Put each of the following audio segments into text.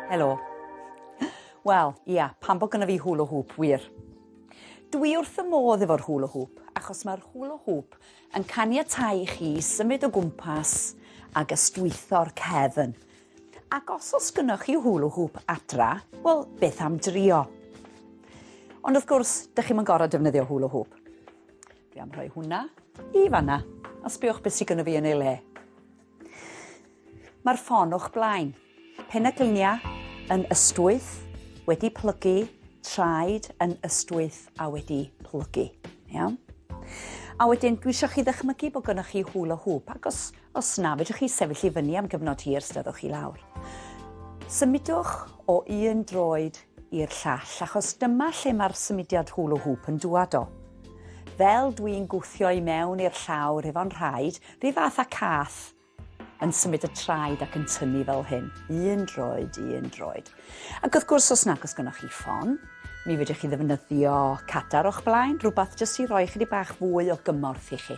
Helo. Wel, ia, pam bod gynna fi hula hoop, wir. Dwi wrth y modd efo'r hula hoop, achos mae'r hula hoop yn caniatáu i chi symud o gwmpas ag ystwytho'r cefn. Ac os oes gynnoch chi hula hoop adra, wel, beth am drio? Ond wrth gwrs, dych chi'm yn gorfod defnyddio hula hoop. Dwi am rhoi hwnna i fanna, a sbiwch beth sydd gynno fi yn ei le. Mae'r ffon o'ch blaen. Pen-y-gliniau yn ystwyth, wedi plygu, traed yn ystwyth a wedi plygu. Iawn? A wedyn, dwi eisiau chi ddychmygu bod gynnwch chi hula hoop, ac os, os na, fedrwch chi sefyll i fyny am gyfnod hir, steddwch chi lawr. Symudwch o un droed i'r llall, achos dyma lle mae'r symudiad hula hoop yn dŵad o. Fel dwi'n gwthio i mewn i'r llawr efo'n rhaid, rhyw fath â cath yn symud y traed ac yn tynnu fel hyn. Un droed, un droed. Ac wrth gwrs, os nag oes gynnoch chi ffon, mi fedrwch chi ddefnyddio cadar o'ch blaen, rhywbeth jyst i roi chydig bach fwy o gymorth i chi.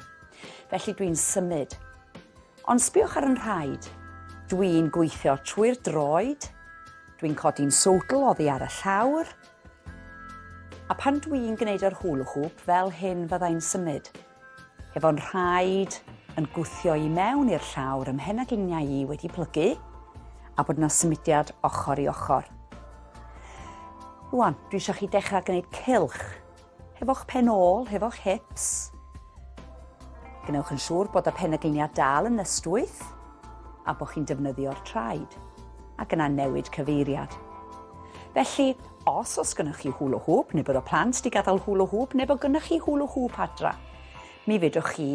Felly dwi'n symud. Ond sbiwch ar yn rhaid. Dwi'n gweithio trwy'r droed, dwi'n codi'n sowdl oddi ar y llawr, a pan dwi'n gwneud yr hula hoop fel hyn fyddai'n symud. Efo'n rhaid yn gwthio i mewn i'r llawr ym mhen-a-gliniau i wedi plygu, a bod yna symudiad ochr i ochr. Rwan, dwi eisiau chi dechrau gwneud cylch hefo'ch pen ôl, hefo'ch hips. Gwnewch yn siŵr bod y pen-a-gliniau dal yn ystwyth a bod chi'n defnyddio'r traed, ac yna newid cyfeiriad. Felly, os oes gynnoch chi hula hoop, neu bod y plant wedi gadael hula hoop, neu bod gynnoch chi hula hoop adra, mi fedrwch chi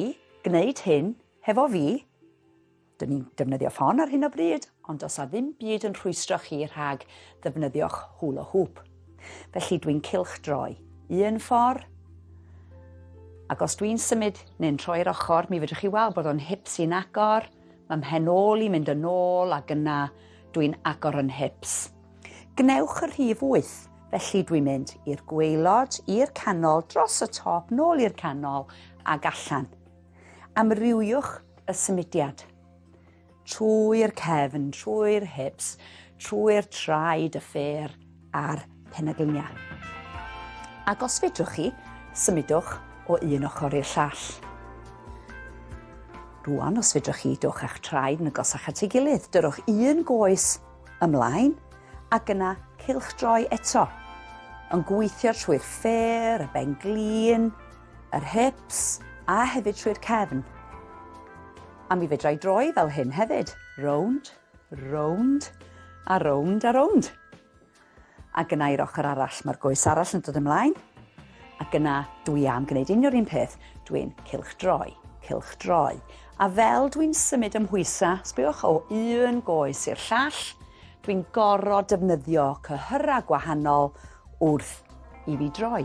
gwneud hyn hefo fi. Dyn ni'n defnyddio ffon ar hyn o bryd, ond does a ddim byd yn rhwystro chi rhag ddefnyddio'ch hula hoop. Felly dwi'n cylchdroi un ffordd, ac os dwi'n symud neu'n troi'r ochr, mi fedrwch chi weld bod o'n hips i'n agor, mae mhen ôl i'n mynd yn ôl, ac yna dwi'n agor yn hips. Gwnewch y rhif wyth, felly dwi'n mynd i'r gwaelod, i'r canol, dros y top, nôl i'r canol ag allan. Amrywiwch y symudiad. Trwy'r cefn, trwy'r hips, trwy'r traed, y ffêr a'r penagliniau. Ac os fedrwch chi, symudwch o un ochr i'r llall. Rwan, os fedrwch chi, dowch â'ch traed yn agosach at ei gilydd. Dyrwch un goes Ymlaen, ac yna cylchdroi eto. Yn gweithio trwy'r ffêr, y ben-glin, yr hips, a hefyd trwy'r cefn. A mi fedra i droi fel hyn hefyd. Rownd, rownd, a rownd a rownd. Ac yna i'r ochr arall, mae'r goes arall yn dod ymlaen. Ac yna dwi am gwneud union un peth, dwi'n cylchdroi, cylchdroi. A fel dwi'n symud ym mhwysa, sbiwch, o un goes i'r llall, dwi'n gorfod defnyddio cyhyrau gwahanol wrth i fi droi.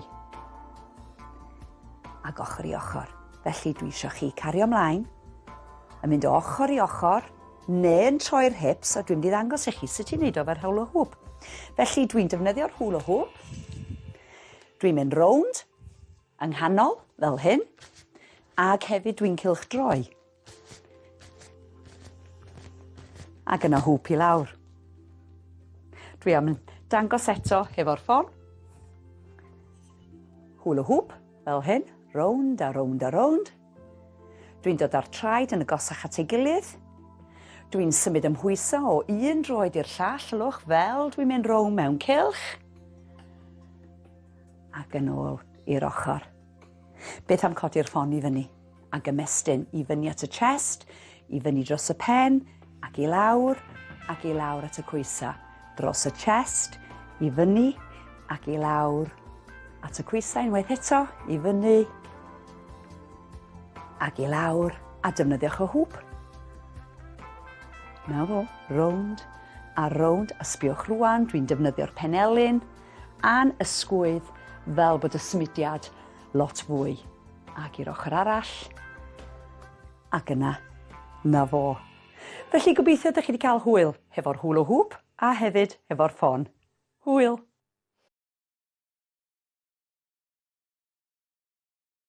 Ac ochr i ochr. Felly dwi eisiau chi cario ymlaen, yn mynd o ochr i ochr, neu'n troi'r hips, a dwi'n mynd i ddangos i chi sut i wneud o efo'r hula hoop. Felly dwi'n defnyddio'r hula hoop, dwi'n mynd rownd yng nghanol, fel hyn, ac hefyd dwi'n cylchdroi. Ac yna hŵp i lawr. Dwi am dangos eto hefo'r ffon. Hula hoop, fel hyn, rownd a rownd a rownd. Dwi'n dod â'r traed yn agosach at ei gilydd. Dwi'n symud ymhwyso o un droed i'r llall, ylwch, fel dwi'n mynd rownd mewn cylch. Ac yn ôl i'r ochr. Beth am codi'r ffon i fyny? Ac ymestyn i fyny at y chest, i fyny dros y pen, ac i lawr, ac i lawr at y coesa. Dros y chest, i fyny, ac i lawr at y coesau unwaith eto, i fyny, ac i lawr, a defnyddiwch y hŵp. Na fo, rownd a rownd, a sbiwch rwan, dwi'n defnyddio'r penelin a'n ysgwydd fel bod y symudiad lot fwy. Ac i'r ochr arall, ac yna, na fo. Felly gobeithio ydych chi wedi cael hwyl hefo'r hula hoop a hefyd hefo'r ffon. Hwyl!